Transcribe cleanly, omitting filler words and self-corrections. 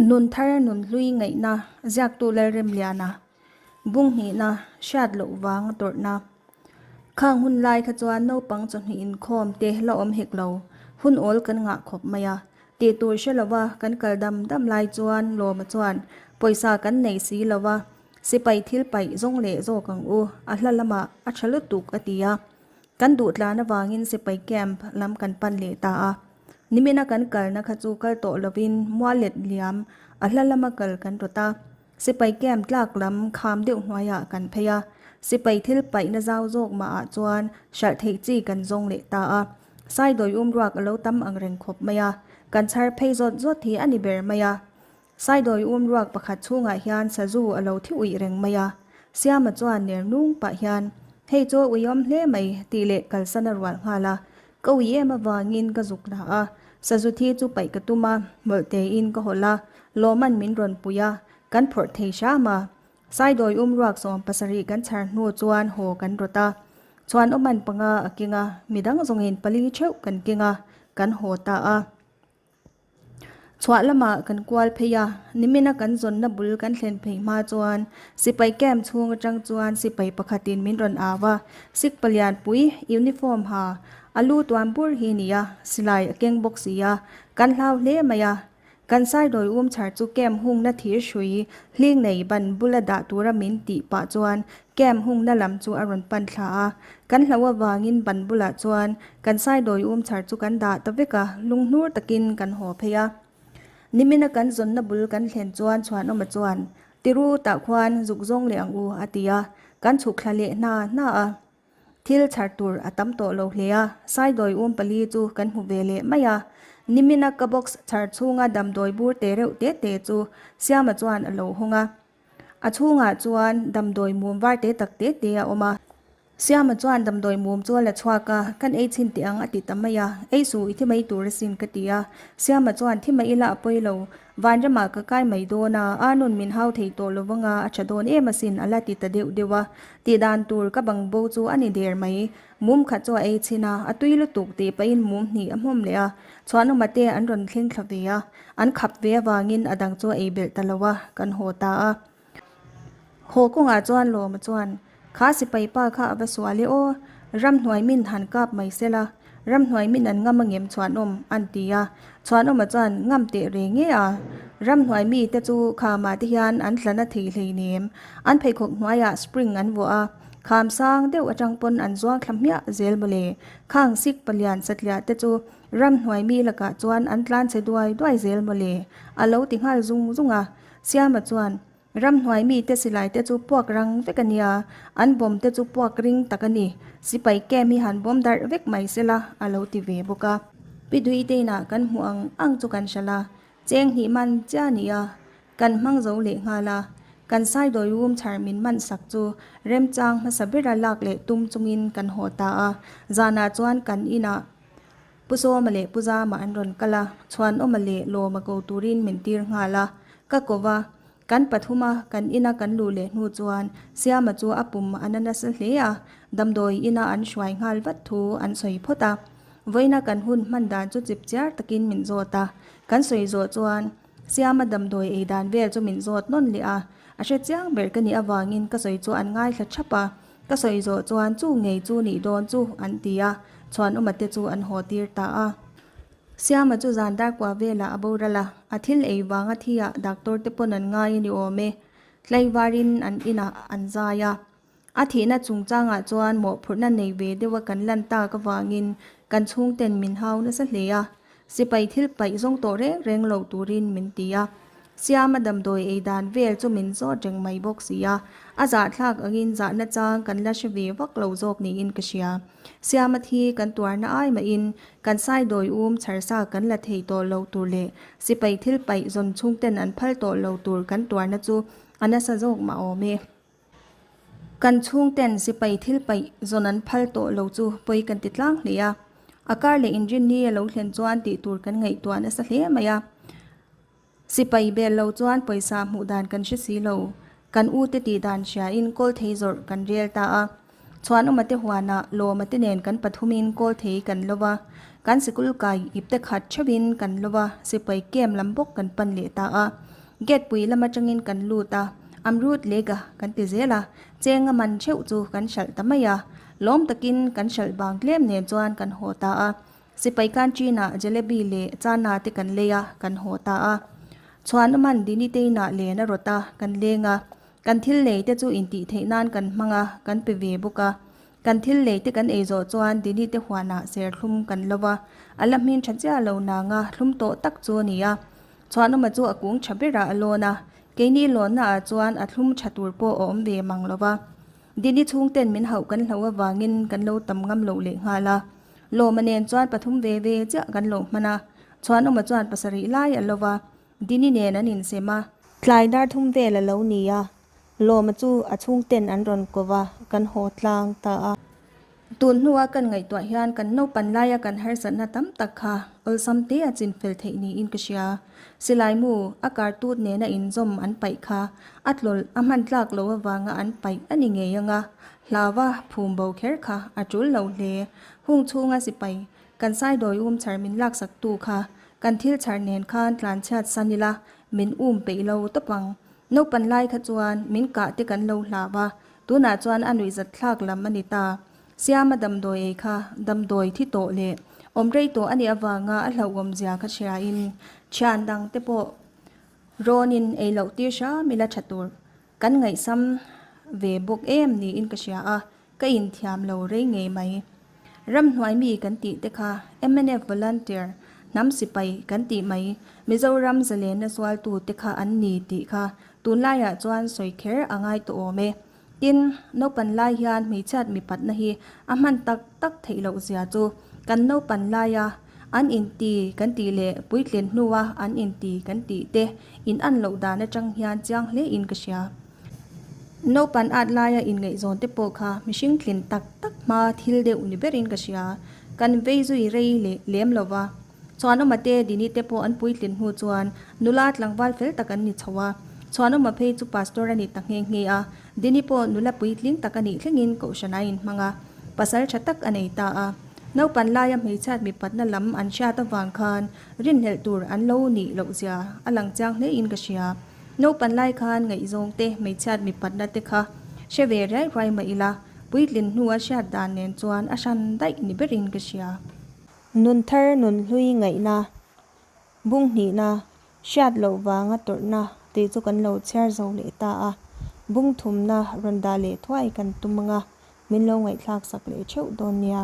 Nun thar nun hlui ngaihna ziaktu Lalremliana bung hnihna hriat loh vang a tawrhna. Khang hun lai kha chuan naupang chawhnih inkhawm te la awm hek lo, hun awl kan ngah khawp mai a. Tih tur hre lova kan kal dam dam lai chuan Lawma chuan pawisa kan nei si lova sipai thil paih zawng leh zawk ang u, a hla lamah a tha lutuk a ti a. Kan duh tlan avangin sipai camp lam kan pan leh ta a. Nimina kan kalna kha chu kal tawh lovin mualet liam a hla lama kal kan rawt a. Sipai camp tlak lam kham deuh hnuaiah kan phei a. Sipai thil paihna zau zawk mahah chuan hralh theih chi kan zawng leh ta a. Saidawi um ruak a lo tam ang reng khawp mai a. Kan chhar phei zawt zawt hi a ni ber mai a. Saidawi um ruak pakhat chhungah hian sazu a lo thi uih reng mai a. Siama chuan ner nung pah hian, Hei chu a uiawm hle mai, tih leh kalsan a rual nghal a. Ka ui em avangin ka zuk la a, sazu thi chu paih ka tum a, hmawlh tein ka hawlh a, lawman min rawn pui a, kan phawrh thei hram a. Saidawi um ruak 70 kan chhar hnu chuan haw kan rawt a. Chuan awman panga a keng a, midang zawngin pali theuh kan keng a, kan haw ta a. Chhuah lamah kan kual phei a, nimina kan zawnna bul kan thlen phei hma chuan sipai camp chhung atang chuan sipai pakhatin min rawn au a, Sikh palianpui uniform ha a lu tuan bur hi nia, silai a keng bawk si a, kan hlau hle mai a. Kan saidawi um chhar chu camp hungna thir hrui hling nei ban bula dah tura min tih pah chuan camp hungna lam chu a rawn pan thla a, kan hlauh avangin ban bulah chuan Kan saidawi um chhar chu kan dah ta vek a, lunghnur takin kan haw phei a. Nimina kan zawnna bul kan thlen chuan Chhuanawma chuan, Tiru tah khuan zuk zawng leh ang u, a ti a, kan chhuk thla leh hna hna a. Thil chhar tur a tam tawh lo hle a, saidawi um pali chu kan hmu ve leh mai a. Nimina ka box chhar chhunga damdawi bur te reuh te te chu Siama chuan a lo hawng a. A chhungah chuan damdawi mum var te tak te te a awm a. Siama chuan damdawi mum chu a la chhuak a, kan ei chhin teh ang a ti ta mai a, ei su i thi mai tur asin ka ti a, Siama chuan thi mai ila a pawi lo, vanramah ka kai mai dawn a, a nun min hau thei tawh lo vang a, a tha dawn em asin a la ti ta deuh deuh a, tih dan tur ka bang bo chu a ni der mai, mum khat chu a ei chhin a, a tui lutuk tih pahin mum hnih a hmawm leh a, chhuanawma te an rawn thleng thla ve a, an khap ve avangin a dang chu a ei belh ta lo a, kan haw ta a. Haw kawngah chuan Lawma chuan, Kha sipai pa kha a va sual e aw, ramhnuai min han kap mai sela, ramhnuai min an ngam angem Chhuanawm? an ti a. Chhuanawma chuan, Ngam teh reng e a, ramhnuai mi te chu khamah te hian an tla na thei hleinem, an pheikhawk hnuaiah spring an vuah a, kham sang deuh atang pawn an zuang thla hmiah zel mawle, khang sik palian satliah te chu ramhnuai mi lakah chuan an tlan chhe duai duai zel mawle, a lo ti nghal zung zung a. Siama chuan, Ramhnuai mite silai te chu puak rang vek a nia, an bawm te chu puak ring tak a ni. Sipai camp hi han bawm darh vek mai sela, a lo ti ve bawk a. Pi Duiteina kan hmuh ang ang chu kan hral a, cheng hnih man chiah a ni a, kan hmang zo leh nghal a. Kan saidawi room chhar min man sak chu remchang hmasa bera lak leh tum chungin kan haw ta a, zanah chuan kan inah Pu Sawma leh Pu Zama an rawn kal a, Chhuanawma leh Lawma ko turin min tir nghal a. Ka ko va, kan pathum a, kan ina kan luh leh hnu chuan Siama chu a pum a na nasa hle a, damdawi ina an hruai nghal vat thu an sawi phawt a. Vawiina kan hun hman dan chu chip chiar takin min zawt a, kan sawi zawh chuan Siama damdawi ei dan vel chu min zawt nawn leh a, a hre chiang ber ka nih avangin ka sawi chu an ngaithla thap a. Ka sawi zawh chuan chu ngei chu nih dawn chu an ti a, Chhuanawma te chu an haw tir ta a. Siama chu zan dar kua velah a boral a, a thil ei vanga thi ah doctor te pawn an ngai a ni awm e. Tlaivarin an inah an zai a. A thihna chungchangah chuan mawhphurhna nei ve deuha kan lan tak avangin kan chhungten min hau nasa hle a. Sipai thil paih zawng tawh reng reng lo turin min ti a. Siama damdawi ei dan vel chu min zawt reng mai bawk si a, a zahthlak angin zahna chang kan la hre ve vak lo zawk niin ka hria. Siama thi kan tuarna ai mahin kan saidawi um chharsa kan la thei tawh lo tur leh sipai thil paih zawn chhungten an phal tawh lo tur kan tuarna chu a nasa zawk mah awm e. Kan chhungten sipai thil paih zawn an phal tawh lo chu pawi kan ti tlang hle a. A kar leh inrinni a lo thlen chuan tih tur kan ngaihtuah nasa hle mai a. Sipai bel lo chuan pawisa hmuh dan kan hre si lo. Kan ute tih dan hriain kawl thei zawrh kan rel ta a. Chhuanawma te huanah Lawma te nen kan pathumin kawl thei kan lo va, kan sikul kai ipte khat theuhin kan lo va, sipai camp lam bawk kan pan leh ta a. Gate pui lam atangin kan lut a, Amrut lega kan ti zel a, cheng a man theuh chu kan hralh ta mai a. Lawm takin kan hralh bang tlem nen chuan kan haw ta a. Sipai canteen-ah jalebi leh chana te kan lei a, kan haw ta a. Chhuanawman Diniteina len a rawt a, kan leng a. Kan thil lei te chu intih theih nan kan hmang a, kan pe ve bawk a. Kan thil lei te kan ei zawh chuan Dini te huanah serthlum kan lo va, a la hmin tha chiah lo nanga thlum tawh tak chu a ni a. Chhuanawma chu a kung tha berah a lawn a, keini lawnna ah chuan a thlum tha tur pawh a awm ve mang lo va. Dini chhungten min hauh kan hloh avangin kan lo tam ngam loh leh nghal a. Lawma nen chuan pathum ve ve chiah kan lo hman a, Chhuanawma chuan pasarih lai a lo va, Dini nen an insem a. Tlai dar thum vel a lo ni a, Lawma chu a chhungten an rawn ko va, kan haw tlang ta a. Tun hnua kan ngaihtuah hian kan naupan laia kan harsatna tam tak kha awlsam te a chinfel theih niin ka hria. Silai mu, a kartut nena inzawm an paih kha a tlawlh a hman tlak lo avanga an paih a ni ngei anga, hlauva phum bo kher kha a tul lo hle. Hung chhunga sipai Kan saidawi um chhar min laksak tu kha kan thil chhar nen khan tlan chhiat san ila min um peih lo tawp ang. Naupan lai kha chuan min kah te kan lo hlau a, tunah chuan a nuihzat thlak lam a ni ta. Siama damdawi ei kha damdawi thi tawh leh awm rei tawh a nih avanga a hlauhawm zia kha hriain thian dang te pawh rawnin ei loh tir hram ila tha tur kan ngaihsam ve bawk em niin ka hria a. Ka inthiam lo rei ngei mai. Ramhnuai mi kan tih te kha mnf volunteer, hnam sipai kan tih mai, Mizoram zalenna sualtu te kha an ni tih kha tunlaiah chuan sawi kher a ngai tawh awm e. Tin, naupan lai hian hmeichhiat mipatna hi a hman tak tak theih loh zia chu kan naupan laia an inti kan tih leh puitlin hnua an inti kan tih te in an loh dan atang hian chiang hle in ka hria. Naupan at laia inngaihzawn te pawh kha mihring tlin tak tak hma thil deuh ni berin ka hria. Kan vei zui rei leh lem lo va. Chhuanawma te Dini te pawh an puitlin hnu chuan nula tlangval fel tak an ni chho a. Chhuanawma phei chu pastor a ni ta nghe nghe a. Dini pawh nula puitling tak a nih thlengin kohhran a inhmang a. Pasal tha tak a nei ta a. Naupan laia hmeichhiat mipatna lam an hriat avang khan rinhlelh tur an lo nih loh zia a lang chiang hlein ka hria. Naupan lai khan ngaihzawng te, hmeichhiat mipatna te kha hre ve riai ruai mah ila, puitlin hnua hriat dan nen chuan a hran daih ni berin ka hria. Nun thar nun hlui ngaihna, bung hnihna, hriat loh vanga tawrhna tih chu kan lo chhiar zo leh ta a, bung thumna rawn dah leh thuai kan tum anga min lo ngaihthlak sak leh theuh dawn nia.